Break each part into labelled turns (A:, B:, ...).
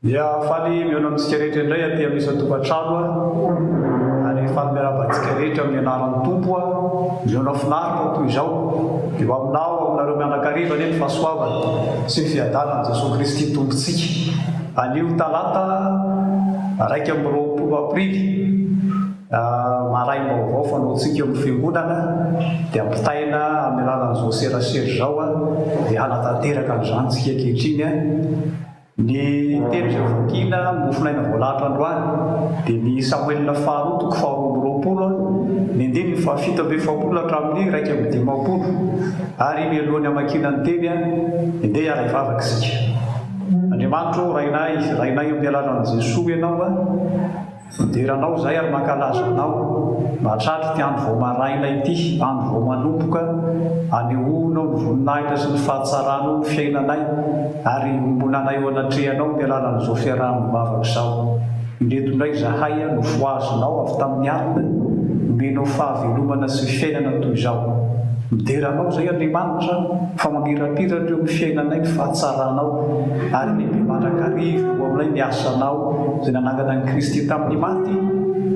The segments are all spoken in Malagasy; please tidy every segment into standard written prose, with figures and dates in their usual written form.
A: Dia faly mihaona amintsika rehetra indray aty amin'ny isan-tokantrano aho, ary faly miarahaba antsika rehetra amin'ny anaran'ny Tompo aho. Mihaona finaritra toy izao. Dia ho aminao, aminareo mianakariva anie ny fahasoavana sy ny fiadanan'i Jesoa Kristy Tompontsika. Anio talata 21 aprily, maraim-baovao fanaontsika eo amin'ny fiangonana, dia ampitaina amin'ny alalan'izao serasera izao, dia hanatanteraka an'izany isika ankehitriny. Ny teny izay vokiana mofonaina voalahatra androany dia ny Samoela faharoa toko faharoa amby roapolo, ny andininy faha-47 hatramin'ny 51. Ary mialohan'ny hamakiana ny teny, andeha hiara-hivavaka isika. Andriamanitra ô, Rainay, Rainay amin'ny alalan'i Jesoa Ianao, Midera Anao izahay ary mankalaza Anao. Mahatratra ity andro vao maraina ity, andro vao manomboka, anehoanao ny voninahitra sy ny fahatsaranao ny fiainanay ary iombonanay eo anatrehanao amin'ny alalan'izao fiaraha-mivavaka izao. Indreto indray izahay nofohazinao avy tamin'ny alina, nomenao fahavelomana sy fiainana toy izao. Midera Anao izahay Andriamanitra fa mamirapiratra eo amin'ny fiainanay ny fahatsaranao ary lehibe mandrakariva eo aminay ny asanao izay nanangana an'i Kristy tamin'ny maty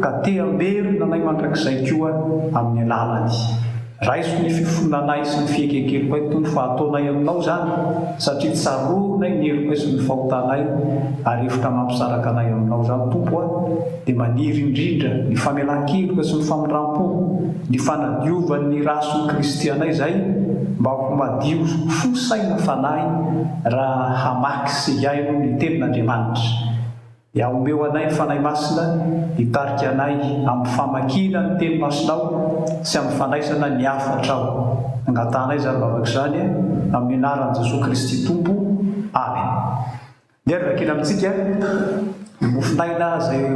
A: ka te hamerina anay mandrakizay koa amin'ny alalany. Raiso ny fifonanay sy ny fiekenkelokay Tompo fa ataonay aminao izany satria tsaroanay ny helokay sy ny fahotanay ary efitra mampisaraka anay aminao izany Tompo a dia maniry indrindra ny famelan-keloka sy ny famindram-po, ny fanadiovan'ny ra sy ny Kristy anay izay mba ho madio fo saina fanahy raha hamaky sy hihaino ny tenin'Andriamanitra. Dia omeo anay ny Fanahy Masina hitarika anay amin'ny famakiana ny teny masinao sy amin'ny fandraisana ny hafatrao. Angatahanay izany vavaka izany amin'ny anaran'i Jesoa Kristy Tompo. Amen. Ndeha ary vakina amintsika ny mofonaina izay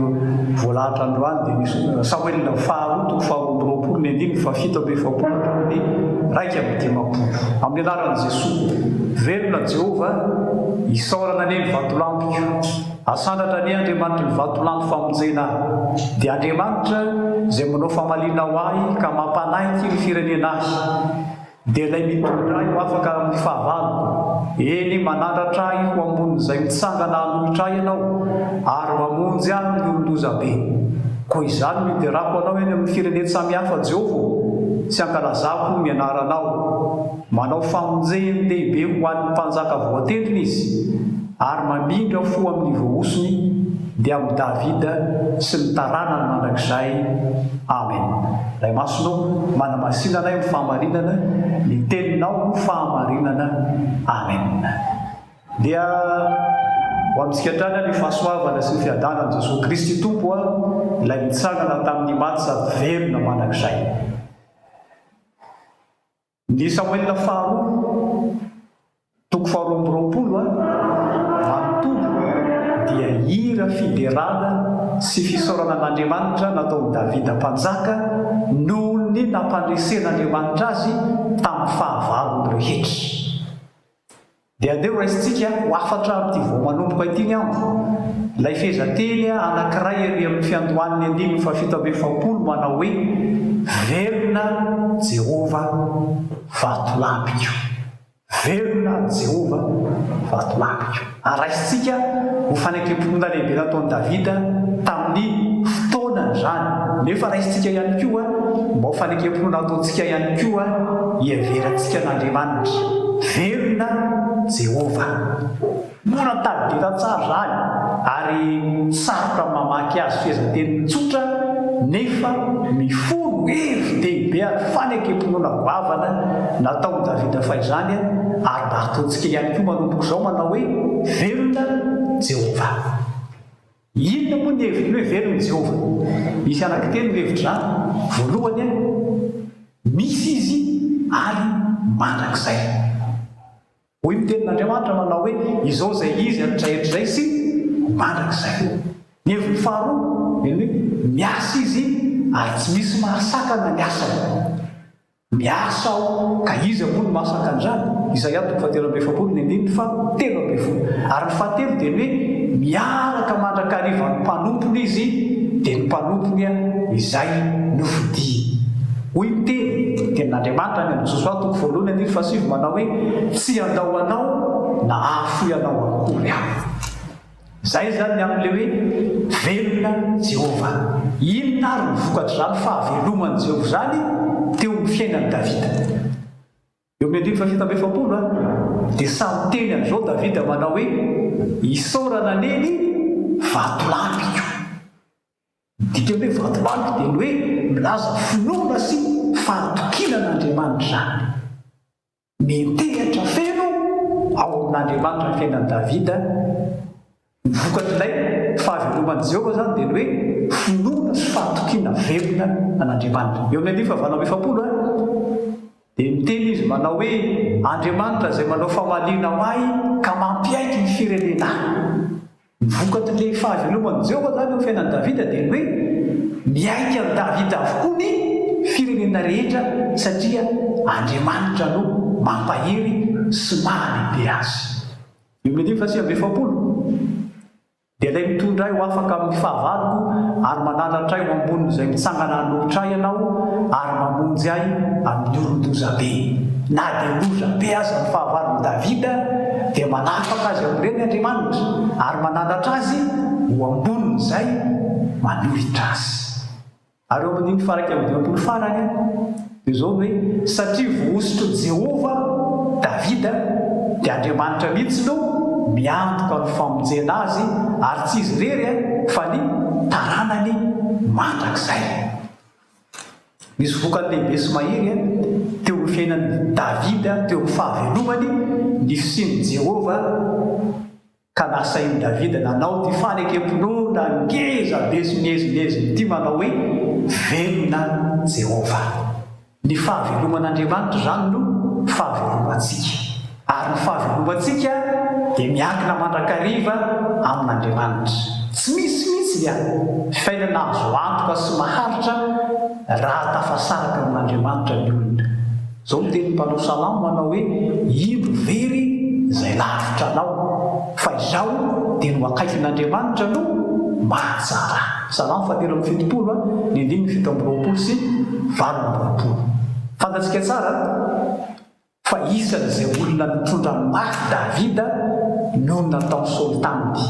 A: voalahatra androany dia ny Samoela faharoa toko faharoa amby roapolo ny andininy faha-47 hatramin'ny 51. Amin'ny anaran'i Jesoa. Velona Jehovah, isaorana anie ny vatolampiko. Asandratra anie Andriamanitry ny vatolampy famonjena ahy. Dia Andriamanitra izay manao famaliana ho ahy ka mampanaiky ny firenena ahy. Dia ilay mitondra ahy ho afaka amin'ny fahavaloko. Eny, manandratra ahy ho ambonin'izay mitsangana hanohitra ahy Ianao, ary mamonjy ahy amin'ny olon-doza be. Koa izany no iderako Anao eny amin'ny firenen-tsamihafa, Jehovah ô, sy ankalazako ny anaranao. Manao famonjen-dehibe ho an'ny mpanjaka voatendriny Izy, ary mamindra fo amin'ny voahosony, dia amin'i Davida sy ny taranany mandrakizay. Amen. Ray Masina ô, manamasina anay amin'ny fahamarinana, ny Teninao no fahamarinana. Amen. Dia ho amintsika hatrany ny fahasoavana sy ny fiadanan'i Jesoa Kristy Tompo, Ilay nitsangana tamin'ny maty sady velona mandrakizay. Ny Samoela faharoa, toko faharoa amby roapolo a, manontolo dia hira fiderana sy fisaorana an'Andriamanitra nataon'i Davida mpanjaka noho ny nampandresen'Andriamanitra azy tamin'ny fahavalony rehetra. Dia andeha ho raisintsika ho hafatra amin'ity vao manomboka ity ny andro, ilay fehezanteny anankiray ery amin'ny fiandohan'ny andininy fahafito amby efapolo manao hoe, Velona Jehovah vatolampiko. Velona Jehovah vatolampiko. Ary raisintsika ho fanekem-pinoana lehibe nataon'i Davida tamin'ny fotoanany izany, nefa raisintsika ihany koa mba ho fanekem-pinoana ataontsika ihany koa hiheverantsika an'Andriamanitra. Velona Jehovah. Mora tadidiana tsara izany ary tsy sarotra ny mamaky azy fehezanteny tsotra nefa mifono hevi-dehibe ary fanekem-pinoana goavana nataon'i Davida fahizany ary mba ataontsika ihany koa manomboka izao manao hoe velona Jehovah. Inona moa ny hevitry ny hoe velona Jehovah? Misy anankitelo ny hevitr'izany. Voalohany, misy Izy ary mandrakizay. Hoy ny Tenin'Andriamanitra manao hoe, Izao izay Izy hatrizay hatrizay sy ho mandrakizay. Ny heviny faharoa dia ny hoe miasa Izy ary tsy misy mahasakana ny asany. Miasa aho ka iza moa no mahasakana izany? Isaia toko fahatelo amby efapolo ny andininy fahatelo ambin'ny folo. Ary ny fahatelo dia ny hoe miaraka mandrakariva amin'ny mpanompony Izy, dia ny mpanompony izay nofidiny. Hoy ny teny, tenin'Andriamanitra any amin'ny Josoa toko voalohany andininy fahasivy manao hoe, Tsy handao anao na hahafoy anao akory Aho. Izay izany ny amin'ilay hoe velona Jehovah. Inona àry no vokatr'izany fahaveloman'i Jehovah izany teo amin'ny fiainan'i Davida? Eo amin'ny andininy fahafito amby efapolo dia samy miteny an'izao Davida manao hoe, Isaorana anie ny vatolampiko. Ny dikan'ny hoe vatolampy dia ny hoe milaza finoana sy fahatokiana an'Andriamanitra izany. Miantehitra feno ao amin'Andriamanitra ny fiainan'i Davida. Ny vokatr'ilay fahaveloman'i Jehovah izany dia ny hoe finoana sy fahatokiana velona an'Andriamanitra. Eo amin'ny andininy fahavalo amby efapolo dia miteny izy manao hoe, Andriamanitra izay manao famaliana ho ahy ka mampiaiky ny firenena ahy. Ny vokatr'ilay fahaveloman'i Jehovah izany eo amin'ny fiainan'i Davida dia ny hoe miaiky an'i Davida avokoa ny firenena rehetra satria Andriamanitra no mampahery sy mahalehibe azy. Eo amin'ny andininy fahasivy amby efapolo dia ilay mitondra ahy ho afaka amin'ny fahavaloko ary manandratra ahy ho ambonin'izay mitsangana hanohitra ahy ianao ary mamonjy ahy amin'ny oron-doza be. Na dia loza be aza ny fahavalon'i Davida, dia manafaka azy amin'ireny Andriamanitra, ary manandratra azy ho ambonin'izay manohitra azy. Ary eo amin'ny andininy faha-51 farany, dia izao ny hoe, Satria voahosotr'i Jehovah Davida, dia Andriamanitra mihitsy no miantoka ny famonjena azy, ary tsy izy irery, fa ny taranany mandrakizay. Nisy vokany lehibe sy mahery teo amin'ny fiainan'i Davida, teo amin'ny fahavelomany, ny fisian'i Jehovah, ka nasain'i Davida nanao ity fanekem-pinoana ngeza be sy miezinezina ity manao hoe, Velona Jehovah. Ny fahaveloman'Andriamanitra izany no fahavelomantsika. Ary ny fahavelomantsika dia miankina mandrakariva amin'Andriamanitra. Tsy misy mihitsy ny fiainana azo antoka sy maharitra raha tafasaraka amin'Andriamanitra ny olona. Izao no tenin'ny mpanao salamo manao hoe, Indro very izay lavitra Anao, fa izaho dia ny ho akaikin'Andriamanitra no mahatsara ahy. Salamo fahatelo amby fitopolo, ny andininy 27. Fantatsika tsara Fa isan'izay olona nitondra mafy Davida noho ny nataon'i Saoly taminy.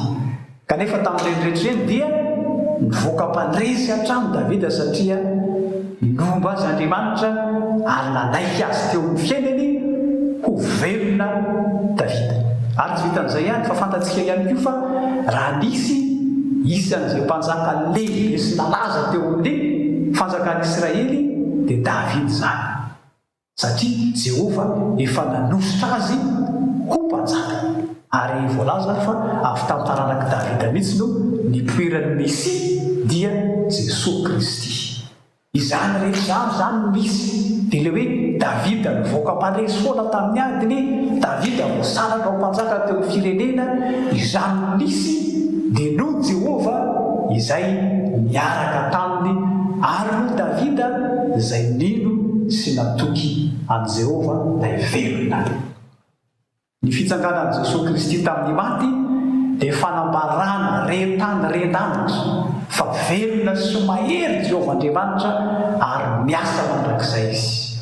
A: Kanefa tamin'ireny rehetra ireny dia nivoaka mpandresy hatrany Davida satria nomba azy Andriamanitra ary nanaiky azy teo amin'ny fiainany ho velona Davida. Ary tsy vitan'izay ihany fa fantatsika ihany koa fa raha nisy isan'izay mpanjaka lehibe sy nalaza teo amin'ny fanjakan'Israely dia Davida izany. Satria Jehovah efa nanosotra azy ho mpanjaka. Ary voalaza ary fa avy tamin'ny taranak'i Davida mihitsy no nipoiran'ny Mesia, dia Jesoa Kristy. Izany rehetra izany izany no misy. Dia ilay hoe Davida nivoaka mpandresy foana tamin'ny adiny, Davida voasaraka ho mpanjaka teo amin'ny firenena, izany no nisy, dia noho Jehovah izay niaraka taminy ary noho Davida izay nino sy natoky an'i Jehovah ilay velona. Ny fitsanganan'i Jesoa Kristy tamin'ny maty dia fanambarana re tany re lanitra fa velona sy mahery Jehovah Andriamanitra ary miasa mandrakizay Izy.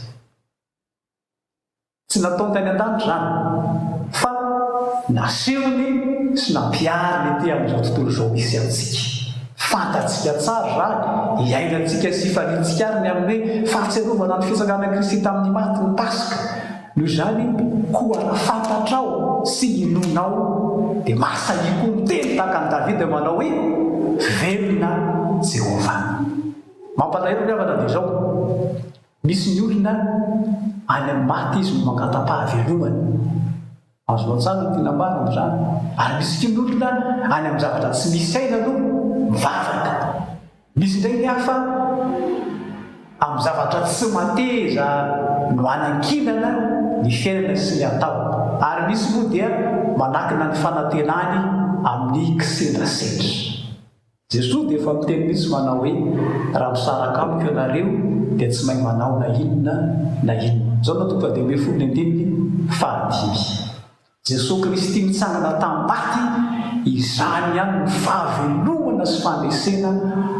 A: Tsy nataony tany an-danitra izany, fa nasehony sy nampihariny ety amin'izao tontolo izao misy antsika. Fantatsika tsara izany, iainantsika sy ifaliantsika àry ny amin'ny hoe fahatsiarovana ny fitsanganan'i Kristy tamin'ny maty ny Paska. Noho izany, koa raha fantatrao sy inoanao, dia mahasahia koa miteny tahaka an'i Davida manao hoe, Velona Jehovah. Mampalahelo ry havana dia izao. Misy ny olona any amin'ny maty izy no mangata-pahavelomana. Azonao tsara ny tiana ambara amin'izany. Ary misy koa ny olona any amin'ny zavatra tsy misy aina no mivavaka. Misy indray ny hafa amin'ny zavatra tsy mateza no anankinana ny fiainana sy ny atao. Ary misy moa dia manakina ny fanantenany amin'ny kisendrasendra. Jesoa dia efa miteny mihitsy manao hoe, Raha misaraka amiko ianareo dia tsy mahay manao na inona na inona. Jaona toko faha-15 ny andininy fahadimy. Jesoa Kristy nitsangana tamin'ny maty, izany ihany no fahavelomana sy fandresena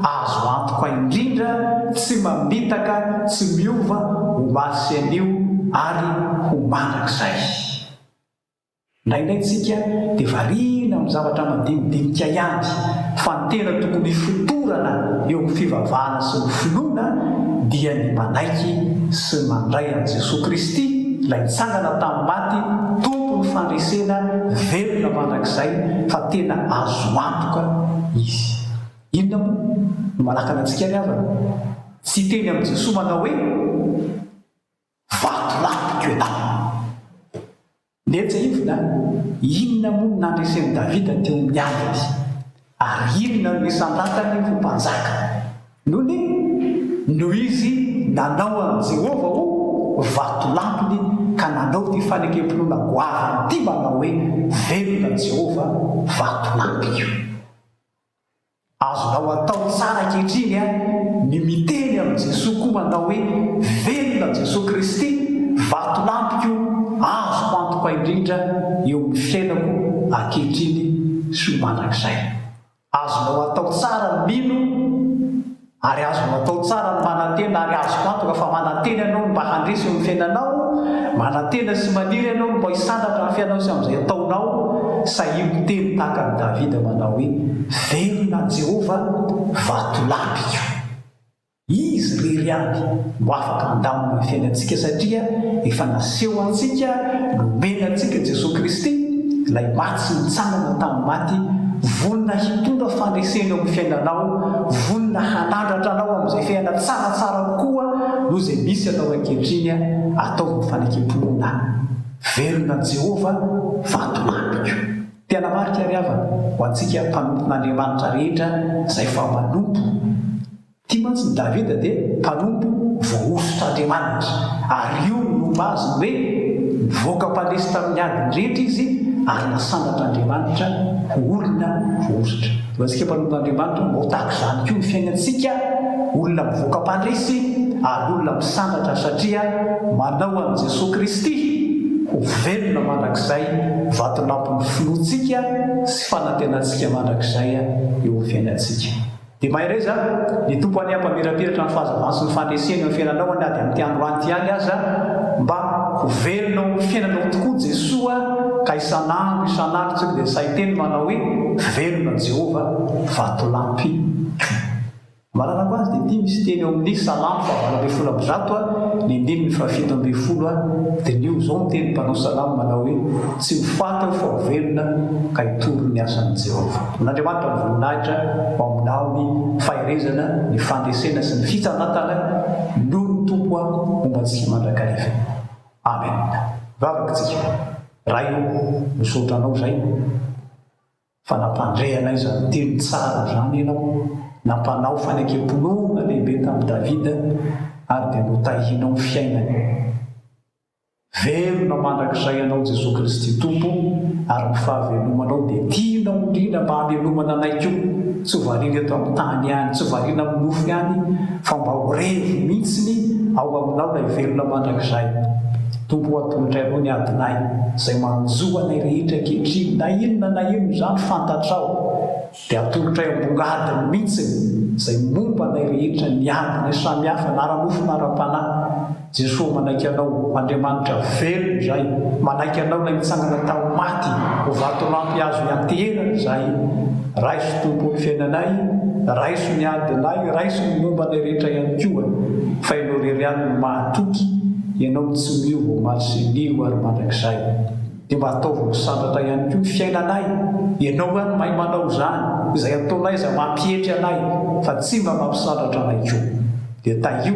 A: azo antoka indrindra, tsy mamitaka, tsy miova, omaly sy anio ary ho mandrakizay. Indraindray tsika dia variana amin'ny zavatra madinidinika ihany fa ny tena tokony hifotorana eo amin'ny fivavahana sy ny finoana dia ny manaiky sy mandray an'i Jesoa Kristy ilay nitsangana tamin'ny maty Tompon'ny fandresena velona mandrakizay fa tena azo antoka Izy. Inona moa no manakana antsika ry havana tsy hiteny amin'i Jesoa manao hoe Vatolampiko ianao. Netsahivina, inona moa no nandresen'i Davida teo amin'ny adiny, ary inona no nisandratany ho mpanjaka? Nony noho izy nanao an'i Jehovah ho vatolampiny ka nanao ity fanekem-pinoana goavana ity manao hoe, Velona Jehovah, vatolampiko. Azonao atao tsara ankehitriny ny miteny amin'i Jesoa koa manao hoe, Velona Jesoa Kristy, vatolampiko, azoko antoka indrindra eo amin'ny fiainako ankehitriny sy ho mandrakizay. Azonao atao tsara ny mino Ary azonao atao tsara ny manantena ary azoko antoka fa manantena ianao ny mba handresy eo amin'ny fiainanao, manantena sy maniry ianao ny mba hisandratra amin'ny fiainanao sy amin'izay ataonao, sahio miteny tahaka an'i Davida manao hoe, Velona Jehovah, vatolampiko. Izy irery ihany no afaka handamina ny fiainantsika satria efa naseho antsika, nomena antsika Jesoa Kristy, ilay maty sy nitsangana tamin'ny maty, vonona hitondra fandresena eo amin'ny fiainanao, vonona hanandratra anao amin'izay fiainana tsaratsara kokoa noho izay misy anao ankehitriny, ataovy ny fanekem-pinoana. Velona Jehovah, vatolampiko. Te hanamarika ry havana, ho antsika mpanompon'Andriamanitra rehetra izay fa manompo, Ity mantsy ny Davida dia mpanompo voahosotr'Andriamanitra, ary io no nomba azy ny hoe nivoaka mpandresy tamin'ny adiny rehetra izy ary nasandratr'Andriamanitra ho olona voahosotra. Ho antsika mpanompon'Andriamanitra, mba ho tahaka izany koa ny fiainantsika, olona mivoaka mpandresy ary olona misandratra satria manao an'i Jesoa Kristy ho velona mandrakizay, vatolampin'ny finoantsika sy fanantenantsika mandrakizay eo amin'ny fiainantsika. Dia mahereza, ny Tompo anie hampamirapiratra ny fahazavany sy ny fandreseny eo amin'ny fiainanao na dia amin'ity androany ity ihany aza, mba ho velona ao amin'ny fiainanao tokoa Jesoa ka isan'andro isan'andro tsika dia sahy hiteny manao hoe, velona Jehovah, vatolampy ko. Malalako azy dia ity misy teny ao amin'ny Salamo faha 118 ny andininy faha 17 diniho izao ny teny mpanao salamo manao hoe, tsy ho faty aho fa ho velona ka hitory ny asan'i Jehovah. Amin'Andriamanitra ny voninahitra, ho aminao ny faherezana, ny fandresena sy ny fitsanatana noho ny Tompo aho momba antsika mandrakariva. Amen. Vavaka tsika. Ray o, misaotra Anao izay fa nampandre anay izany teny tsara izany Ianao, nampanao fanekem-pinoana lehibe tamin'i Davida ary dia notahianao ny fiainany. Velona mandrakizay Ianao Jesoa Kristy Tompo ary ny fahavelomanao dia tianao indrindra mba hamelomana anay koa, tsy ho variana eto amin'ny tany ihany, tsy ho variana amin'ny nofo ihany fa mba ho revo mihitsiny ao aminao ilay velona mandrakizay. Tompo o atolotray Anao ny adinay, izay manjo anay rehetra ankehitriny, na inona na inona izany fantatrao. Dia atolotray ambongadiny mihitsiny izay momba anay rehetra ny adinay samihafa na ara-nofo na ara-panahy. Jesoa manaiky Anao ho Andriamanitra velona izahay, manaiky Anao ilay nitsangana tamin'ny maty ho vatolampy azo ianteherana izahay. Raiso Tompo ny fiainanay, raiso ny adinay, raiso ny momba anay rehetra ihany koa, fa Ianao irery ihany no mahatoky, Ianao no tsy miova omaly sy anio ary mandrakizay. Dia mba ataovy misandratra ihany koa ny fiainanay, ianao ihany mahay manao izany, izay ataonay izay mampietry anay fa tsy mba mampisandratra anay koa. Dia tahio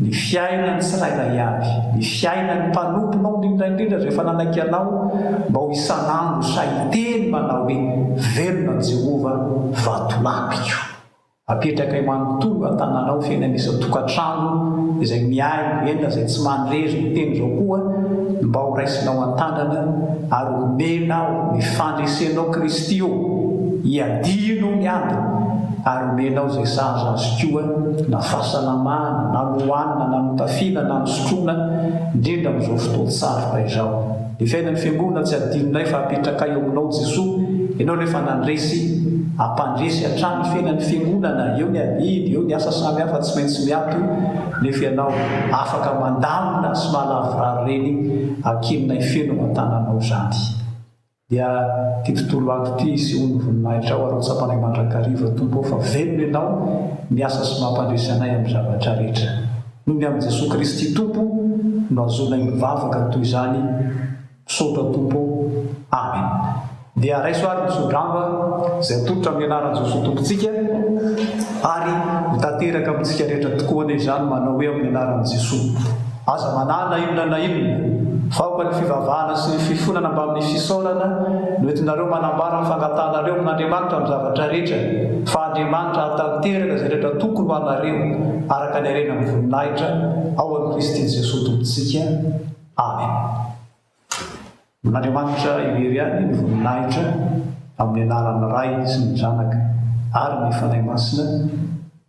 A: ny fiainan'ny tsirairay avy, ny fiainan'ny mpanomponao indrindra indrindra izay efa nanaiky anao mba ho isan'andro sahy hiteny manao hoe, Velona Jehovah, vatolampiko. Apetrakay manontolo an-tananao fiainana isan-tokantrano izay miahy ny enina izay tsy manirery ny teny izao koa mba ho raisinao an-tanana ary omenao ny fandresenao Kristy ô iadianao ny adiny ary omenao izay sahaza azy koa na fahasalamana na nohanina na notafiana na nosotroina indrindra amin'izao fotoan-tsarotra izao. Ny fiainan'ny fiangonana tsy adinonay fa apetrakay eo aminao Jesoa, Ianao no efa nandresy, ampandresy hatrany ny fiainan'ny fiangonana, eo ny adidy, eo ny asa samy hafa tsy maintsy miato, nefa Ianao afaka mandamina sy mahalavorary ireny, ankininay feno ao an-tananao izany. Dia ity tontolo ato ity isehoan'ny voninahitrao ary ho tsapanay mandrakariva, Tompo ô, fa velona Ianao, miasa sy mampandresy anay amin'ny zavatra rehetra. Noho ny amin'i Jesoa Kristy Tompo no ahazoanay mivavaka toy izany. Misaotra Tompo ô. Amen. Dia raiso ary ny tsodrano izay atolotra amin'ny anaran'i Jesoa Tompontsika ary ho tanteraka amintsika rehetra tokoa anie izany manao hoe amin'ny anaran'i Jesoa. Aza manahy na inona na inona, fa aoka ny fivavahana sy ny fifonana mbamin'ny fisaorana no entinareo manambara ny fangatahanareo amin'Andriamanitra amin'ny zavatra rehetra, fa Andriamanitra hahatanteraka izay rehetra tokony ho anareo araka ny harena amin'ny voninahitra ao amin'i Kristy Jesoa Tompontsika. Amen. Amin'Andriamanitra irery ihany ny voninahitra amin'ny anaran'ny Ray sy ny Zanaka ary ny Fanahy Masina.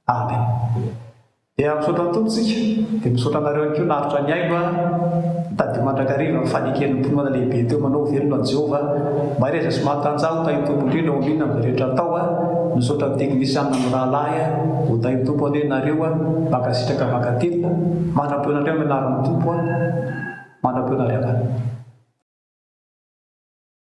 A: Amen. Dia misaotra ny Tompo tsika, dia misaotra anareo ihany koa naharitra nihaino a, tadidio mandrakariva ny faneken'ny mpinoana lehibe teo manao velona an'i Jehovah, mahereza sy mahatanjaha ho tahin'ny Tompo indrindra ao amina amin'izay rehetra atao a, misaotra ny teknisianina ny rahalahy a, ho tahin'ny Tompo anie nareo a, mankasitraka mankatelina, manam-peo anareo amin'ny anaran'ny Tompo a, manam-peo anareo.